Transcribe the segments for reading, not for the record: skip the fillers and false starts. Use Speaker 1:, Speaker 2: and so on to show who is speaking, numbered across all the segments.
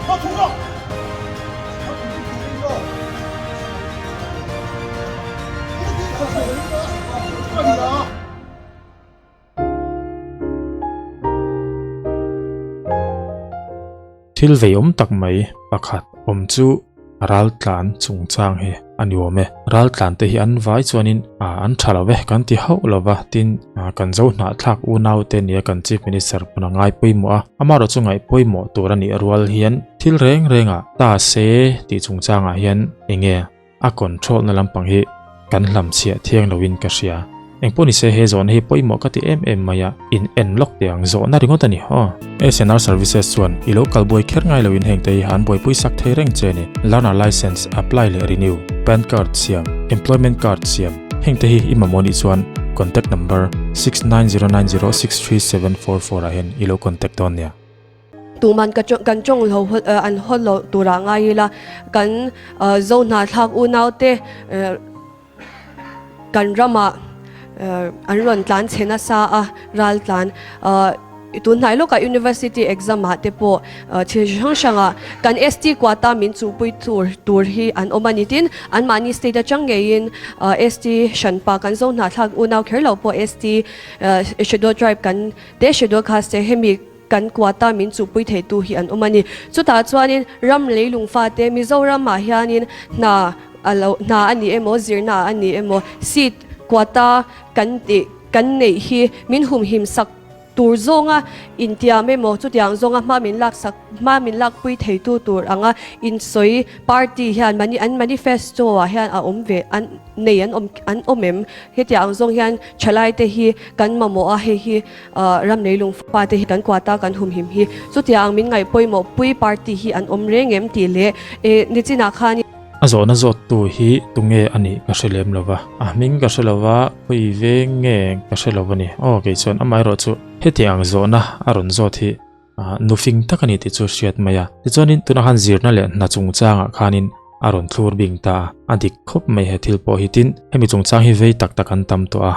Speaker 1: Thil veiawm tak mai pakhat awm chu raltlan chungchang hi a ni awm e. Raltlan te hi an vai chuanin an tha lo ve kan ti hauh lo va, tin kan zo hnahthlak unau te nia kan Chief Minister pawn a ngai pawimawh a, amaherawh chu ngaih pawimawh tur a nih rual hian thil reng rengah ta se tih chungchangah hian eng nge A control na lampang hi kan hlamchhiah thiang loin ka hria. Engpawh nise he zawhna hi pawimawh ka ti em em mai a, in en lawk teh ang zawhna ringawt a ni haw. SNR Services chuan i lo kal buai kher ngai loin heng te hi han buaipui sak thei reng che a ni. Learner License apply leh renew, PAN card siam, Employment card siam, heng te hi i mamawh nih chuan contact number 6909063744 ah hian i lo contact dawn nia.
Speaker 2: Tuman ka kan tawng lo an haw lo turah ngai ila kan zo hnahthlak unaute kan ramah an rawn tlan chhe nasa a ral tlan tunhnai lawkah university exam ah te pawh thil hrang hrangah kan ST quota min chuhpui tur tur hi an awm a ni tin anmahni state atang ngeiin ST hranpa kan zo hnahthlak unau kher lo pawh ST schedule tribe kan te schedule caste te hemi Kan quota min chuhpui theitu hi an awm a ni. Chutah chuanin ram leilung fate Mizoramah hianin hna a lo hna a ni emaw zirna a ni emaw seat quota kan tih kan neih hi min humhim sak tur zawnga intiam emaw chutiang zawnga hma min laksak hma min lakpui theitu tur anga insawi party hian mani an manifesto ah hian a awm ve an nei an awm an awm em? Hetiang zawng hian thalaite hi kan mamawh a hei hi Ram leilung fate hi kan kuata kan humhim hi chutiang min ngaih pawimawh pui party hi an awm reng em tih leh e nichinah khan.
Speaker 1: A zawhna zawttu hi tunge a nih ka hre lem lova, a hming ka hre lova, khawi veng nge ka hre lo a ni. Aw kei chuan amaherawh chu hetiang zawhna a rawn zawt hi nufing tak a ni tih chu hriat mai a. Tichuanin tunah khan zirna leh hna chungchangah khanin a rawn thlur bing ta a, a dik khawp mai he thil pawh hi. Tin, hemi chungchang hi vei tak tak an tam tawh a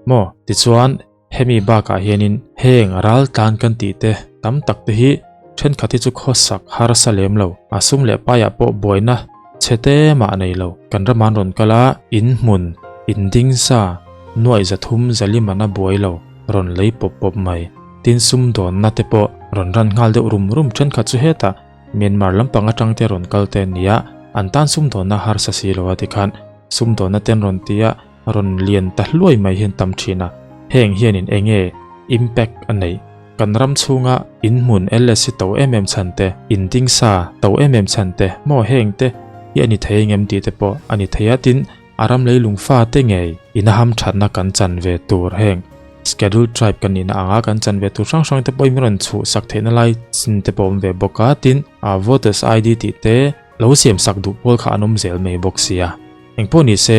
Speaker 1: maw? Tichuan. Hemi bakah hianin heng ral tlan kan tih te tam tak te hi thenkhat hi chu khawsak harsa lem lo, a sum leh paiah pawh buaina chhe te mah nei lo. Kan ram an rawn kal a, in hmun, in ding sa, nuaih zathum zalim an a buai lo, rawn lei pawp pawp mai. Tin sumdawnna te pawh rawn ran nghal deuh rum rum thenkhat chu hetah Myanmar lampang atang te rawn kal te ania, an tan sumdawnna harsa si lo a tikhan sumdawnna ten rawn ti a, rawn lian ta hluai mai hian tam thin a, heng hianin eng nge impact a neih? Kan ram chhunga in hmun LSC to em em chhan te, in ding sa to em em chhan te maw heng te hi a ni thei engem tih te pawh a ni thei a, tin a ram leilung fa te ngei ina hamthatna kan chan ve tur heng scheduled tribe kan nihna anga kan chan ve tur hrang hrang te pawhin min rawn chhuh sak theihna lai chin te pawh a awm ve bawk a, tin voters ID tih te lo siam sak duh pawl kha an awm zel mai bawk sia. Engpawh ni se,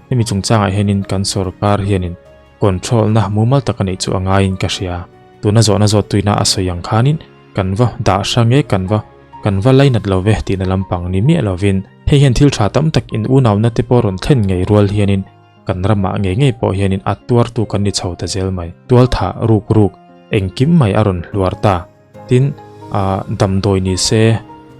Speaker 1: hemi chungchangah hianin kan sorkar hianin control na mumal tak a neih chu a ngaiin ka hria. Tuna zawhna zawt tuina a sawi ang khanin kan va dah hrang e, kan va kan va lainat lo ve tihna lampang ni miah lovin hei hian thil tha tam tak in unauna te pawh rawn thlen ngei rual hianin kan ramah ngei ngei pawh hianin a tuartu kan ni chho ta zel mai. Tualthah ruk ruk engkim mai a rawn hluar ta. Tin, ah damdawi ni se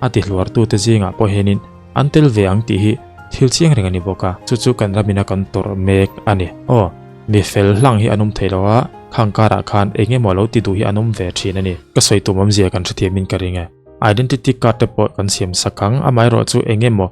Speaker 1: a ti hluartute zingah pawh hianin an tel ve ang tih hi thil chiang reng a ni bawk a, chu chu kan ramina kan tawrh mek a ni. Aw, mi fel hlang hi an awm thei lo a, khang karah khan eng emaw lo ti duh hi an awm ve thin a ni. Ka sawi tum awmzia kan hrethiamin ka ring e. Identity card te pawh kan siam sak ang, amaherawh chu eng emaw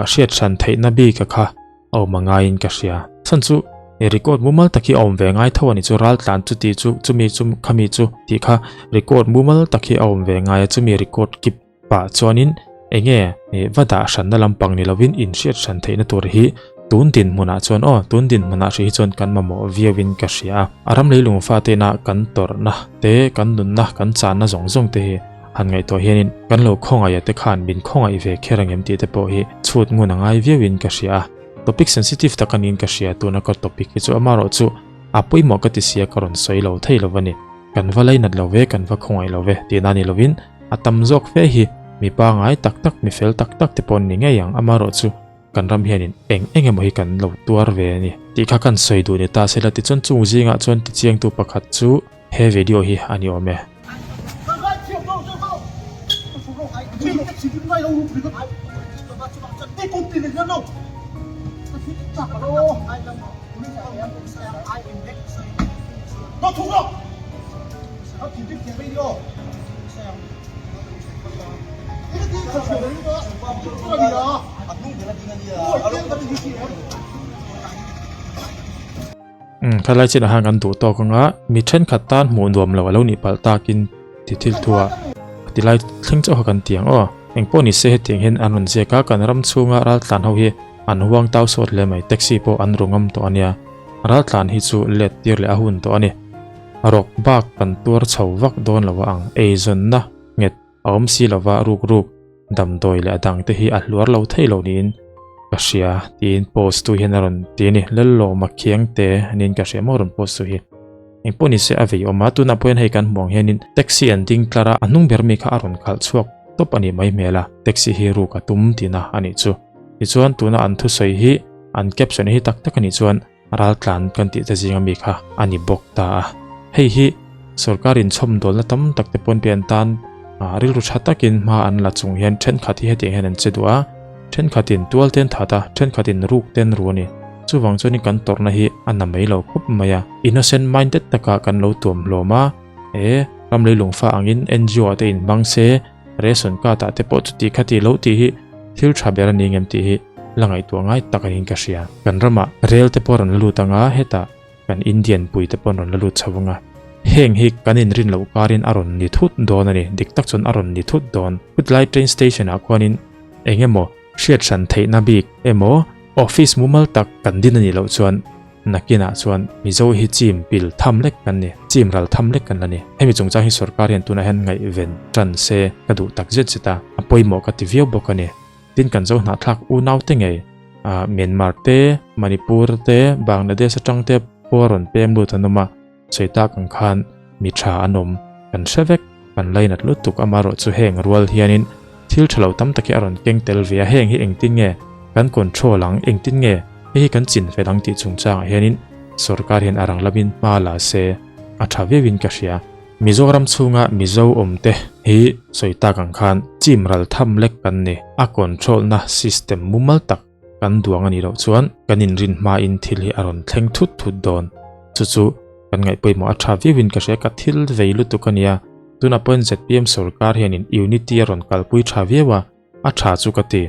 Speaker 1: hriat hran theihna bik a kha A awm a ngaiin ka hria. Chhan chu e record mumal tak hi a awm ve ngai tho a ni chu ral tlan chu tih chu chumi chu khami chu tih kha record mumal tak hi a awm ve ngai a chumi record kip pah chuanin enge e va dah hranna lampang ni lovin inhriat hran theihna tur hi tun dinhmunah chuan aw tun dinhmunah hrih hi chuan kan mamawh viauin ka hria a. A ram leilung fatena kan tawrhna te kan nunna kan channa zawng zawng te hi Han ngaihtuah hianin kan lo khawngaih a te khan min khawngaih ve kher angem tih te pawh hi chhut ngun a ngai viauin ka hria a. Topic sensitive tak aniin ka hria tuna ka topic hi chu amarawh chu a pawimawh ka ti sia ka rawn sawi lo thei lo a ni. Kan va lainat lo ve, kan va khawngaih lo ve tihna ni lovin a tam zawk fe hi mi pangai tak tak, mi fel tak tak te pawh an ni ngei ang amarawh chu kan ram hianin eng eng emaw hi kan lo tuar ve a ni tih kha kan sawi duh ni ta se la tichuan chung zingah chuan tichiangtu pakhat chu he video hi a ni awm e. Umm khalai chinah khan kan duh tawk anga mi thenkhat tan hmuh nuam lo a lo nih palh takin ti thil thu a ti lai thleng chauh kha kan ti ang aw. Engpawh ni se hetiang hian an rawn ziak a kan ram chhunga raltlan ho hi an huang tau sawt hle mai taxi pawh an ru ngam tawh a nia raltlan hi chu let tir leh a hun tawh a ni. Rawk bak kan tuar chho vak dawn lo a ang eizawnna nghet a awm si lova ruk ruk damdawi leh a dang te hi a hluar lo thei lo niin ka hria tiin post tu hian a rawn ti a ni Lallawma Khiangte niin ka hria maw rawn post tu hi engpawh ni se a vei awm a tunah pawh hian hei kan hmuh ang hianin taxi an ding tlar a a hnung ber mi kha a rawn khalh chhuak tawp a nih mai hmel a taxi hi ruk a tum tihna a nih chu tichuan tuna an thusawi hi an caption hi tak tak a nih chuan Raltlan kan tih te zinga mi kha a ni bawk ta a. Hei hi sorkar inchhawmdawlna tam tak te pawn pian tan rilru tha takin hma an la chung hian thenkhat hi hetiang hian an che duh a, thenkhatin tual te an that a, thenkhatin ruk te an ru a ni. Chuvang chuanin kan tawrhna hi a na mai lo khawp mai a. Innocent minded taka kan lo tuam hlawm a, e ram leilungfa angin NGO ah te inhmang se, Ration card ah te pawh chuti khati lo tih hi thil tha ber a ni ngem tih hi la ngaihtuah ngai tak anin ka hria. Kan ramah rel te pawh rawn la lut anga hetah kan Indian pui te pawh rawn la lut chho anga heng hi kan inrin loh karin a rawn ni thut dawn a ni, dik tak chuan a rawn ni thut dawn. Khutlai train station ah khuanin eng emaw hriat hran theihna bik emaw office mumal tak kan din a nih loh chuan Nakinah chuan Mizo hi chim pil tham lek kan ni, chim ral tham lek kan la ni. Hemi chungchang hi sorkar hian tunah hian ngaihven tan se ka duh tak zet zet a, a pawimawh ka ti viau bawk a ni. Tin kan zo hnahthlak unau te ngei, Myanmar te, Manipur te, Bangladesh atang te pawh a rawn pem lut an awm a, sawi tak ang khan mi tha an awm kan hre vek, kan lainat lutuk amaherawh chu heng rual hianin thil tha lo tam tak hi a rawn keng tel ve a, heng hi engtin nge kan control ang, engtin nge hei hi kan chin fel ang tih chungchangah hianin sorkar hian a rang lamin hma la se a tha viauin ka hria. Mizoram chhunga Mizo awmte hi sawi tak ang khan chim ral tham lek kan ni, a control na system mumal tak kan duang a nih loh chuan kan inrin hmain thil hi a rawn thleng thut thut dawn. Chu chu kan ngaih pawimawh a tha viauin ka hria, ka thil vei lutuk a nia. Tunah pawhin zpm sorkar hianin unity a rawn kalpui tha viau a, a tha chu ka ti.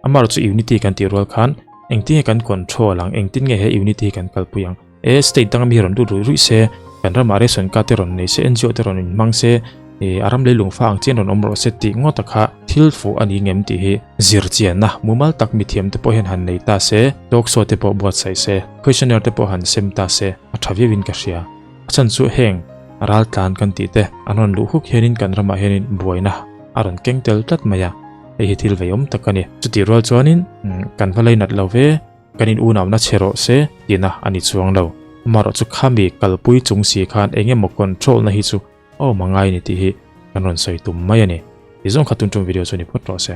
Speaker 1: Amaherawh chu unity kan tih rual khan engtin nge kan control ang, engtin nge he unity hi kan kalpui ang? E state danga mi hi rawn lut ruih ruih se, kan ramah ration card te rawn nei se, NGO te rawn inhmang se, e a ram leilung fa ang chian rawn awm rawh se tih ngawt a kha thil fuh a ni ngem tih hi zirchianna mumal tak mithiam te pawh hian han nei ta se, talk show te pawh buatsaih se, questionnaire te pawh han sem ta se a tha viauin ka hria. A chhan chu heng raltlan kan tih te an rawn luh huk hianin kan ramah hianin buaina a rawn keng tel tlat mai a, hei hi thil veiawm tak a ni. Chutih rual chuanin kan va leinat lo ve. Kan in unauna che rawh se tihna a ni chuang lo. Amaherawh chu khami kalpui chung si khan eng emaw control na hi chu a awm a ngai a ni tih hi kan rawn sawi tum mai a ni. Tih zawng kha tun tum video chu ni phawt rawh se.